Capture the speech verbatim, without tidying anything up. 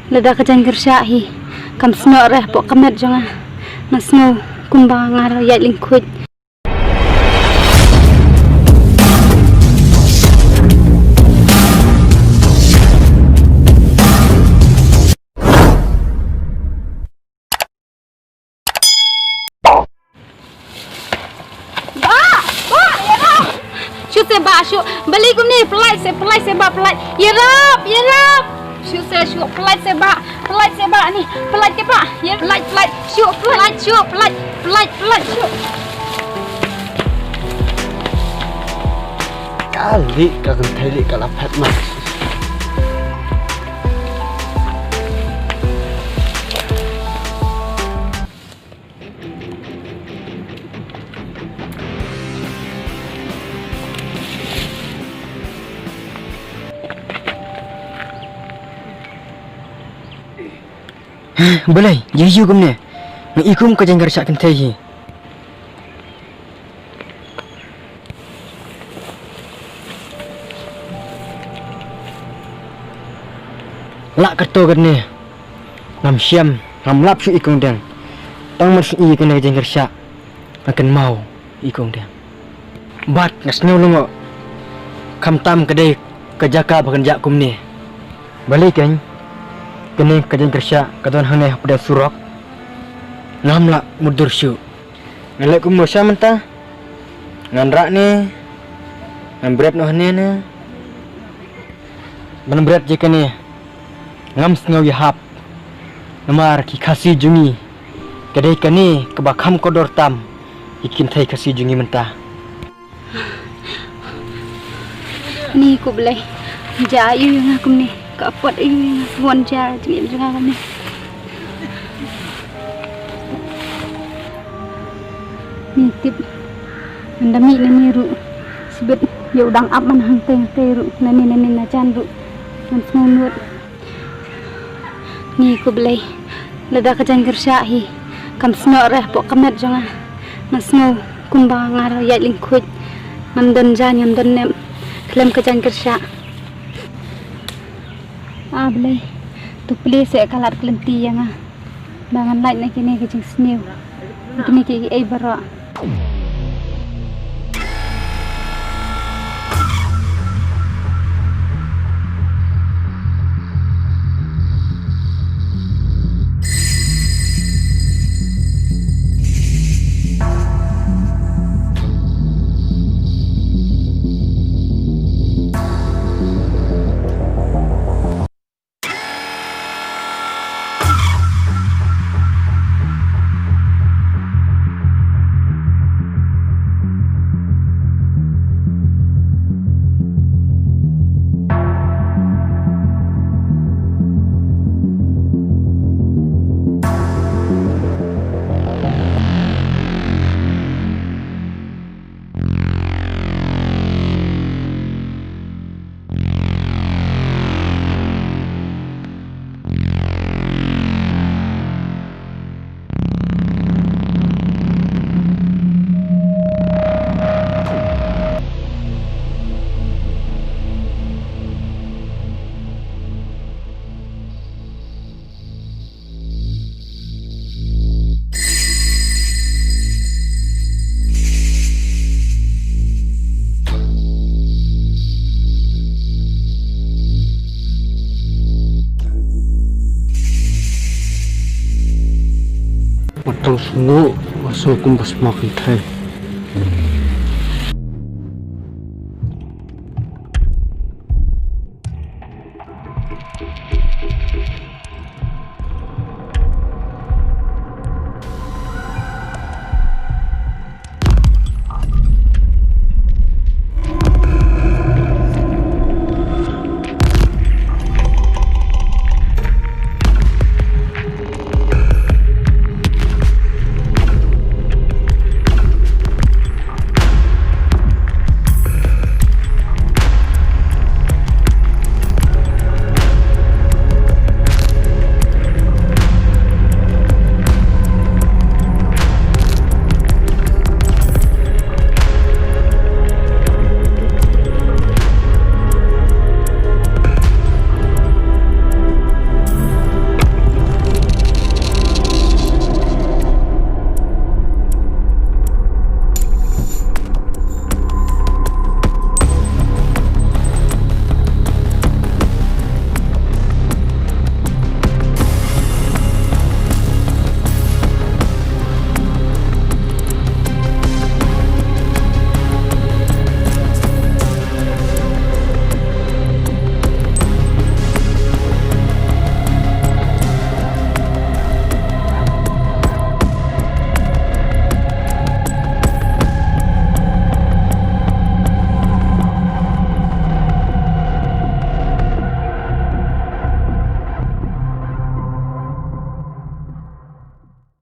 Lada ka jaiñkyrshah hi kam snoh reh hapoh ka met jong nga, nga sngew kumba nga ïaid lyngkhuid. Bah, bah, ïarap. Shu se bah, shu. Balei kumne, pynlait se, pynlait se bah, pynlait. Ïarap, ïarap. Shu se, shu, pynlait se bah, pynlait se bah ni, pynlait te bah. Ïa, pynlait, pynlait. Shu, pynlait, shu, pynlait, pynlait, pynlait, shu. Ka lih ka kynthei lih ka la phet ma. Balei, ïa ïu kumne. Nga i kum ka jaiñkyrshah kynthei hi. Lah kato kane. Ngam shem, ngam lap shuh i kong deng. Tang man shu i kane ka jaiñkyrshah. Nga kynmaw i kong deng. Bad nga sngew lyngngoh. Khamtam ka dei ka jaka ba kan jah kumne. Balei keiñ. Kane ka jaiñkyrshah ka don hangne hapdeng surok. Ngam lah mutdur shuh. Nga leh kumno sha mynta? Ngan rah ne? Ngan bret noh hangne ne? Ban bret ïa kane. Ngam sngew ïahap. Namar ki Khasi jong ngi. Ka dei kane kaba kham kordor tam. Ïa ki kynthei Khasi jong ngi mynta. Ni ko Blei, ja aïu ïa nga kumne, ka apot aïu ïa nga, ka wan ja jingim jong nga kumne. Ni tip, ynda mih na ni ruh, sibit ïa u dang ap man hangtei hangtei ruh, na ni na ni na jan ruh, ngan sngewnud. Ni ko Blei, lada ka jaiñkyrshah hi kam snoh reh hapoh ka met jong nga, nga sngew kumba nga ïaid lyngkhuid, ngam don jaiñ ngam don nep khlem ka jaiñkyrshah. A Blei, to plie seh ka lad ka lynti ïa nga ba ngan lait na kine ki jingsniew, na kine kiei kiei baroh. Patang sngewbha sngewbha kum ba sma kynthei.